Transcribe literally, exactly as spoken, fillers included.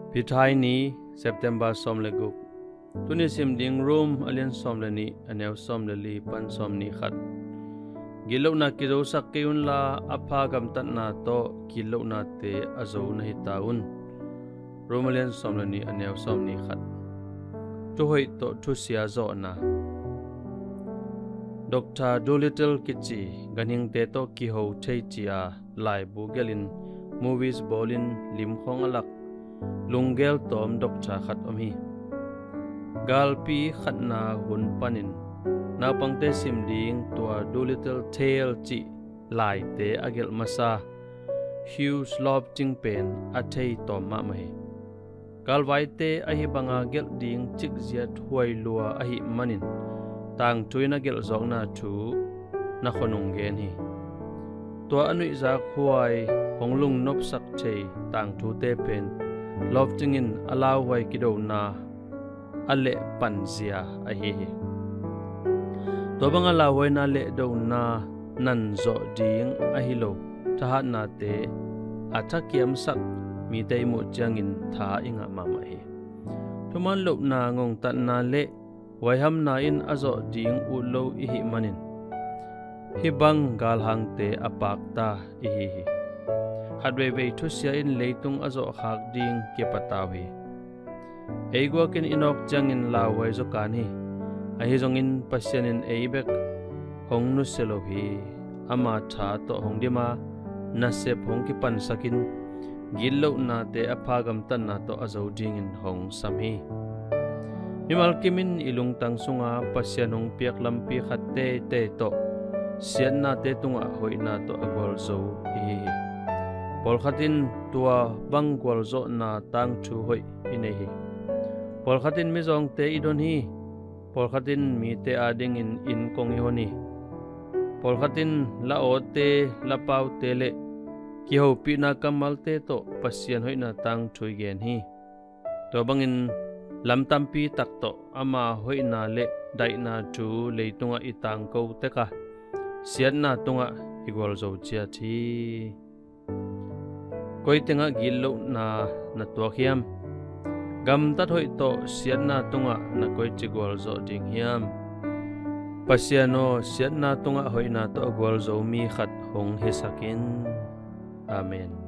Pithai ni, September sawm le guk. Tuni sim ding Rom a lian sawm le nih, a neu sawm le li pan sawm nih khat. Gitlohna kizosak kei unla, a pha gamtatna tawh gitlohnate a zo na hi ta un. Rom a lian sawm le nih, a neu sawm nih khat. Thuhoih tawh thusia zawhna. Doctor Dolittle kici ganhingte tawh kiho thei ci-a laibu gelhin, movies bawlin, lim khawng a lak, lunggel tawm doctor khat om hi. Galpi khatna hun panin naupangte sim ding tua Dolittle Tale cih laite a gelh masa Hugh Lofting pen a thei tawm mahmah hi. Galvaite ahi banga gelh ding cikziat huai lua ahih manin, tangthu in a gelh zawkna thu na khuanung gen hi. Tua a nuihzak huai hong lungnopsak thei tangthute pen Lofting in a lauhuai kidona a lehpanzia ahi hi. Tua banga lauhuaina le dona nan zawh ding ahi lo thahatnate a thakiamsak mite i muh ciangin tha i ngah mahmah hi. Thuman lohna, ngongtatna le huaihamna in a zawh ding ut lo i hih manin, hih bang galhangte a pakta i hi hi. Khatveivei thusia in leitung a zawhkhak ding kipatau hi. Ei guakin i nawk ciangin lauhuai zaw kan hi. Ahi zongin Pasian in ei bek hong nusia lo hi. Ama tha tawh hong dim a, nasep hong kipansakin, gitlohnate a pha gamtatna tawh a zo dingin hong sam hi. Mimal kim in i lungtang sunga Pasian hong piak lampi khat teitei tawh siatnate tungah hoihna tawh a gualzo i hi hi. Pawlkhat in tua bang gualzawhna tangthu hoih i nei hi. Pawlkhat in mizawngte i don hi. Pawlkhat in mite adingin inn kong i hon hi. Pawlkhat in la awte, la paute le kihopihna kammalte tawh Pasian hoihna tangthu i gen hi. Tua bangin lam tampi tak tawh ama hoihna le daihna thu leitungah i tangko tek a, siatna tungah i gualzo ciat hi. Koi tengah gitlohna na tuak hiam? Gamtat hoih tawh siatna tungah na koici gualzawh ding hiam? Pasian aw, siatna tungah hoihna tawh a gualzo mi khat hong hisak in. Amen.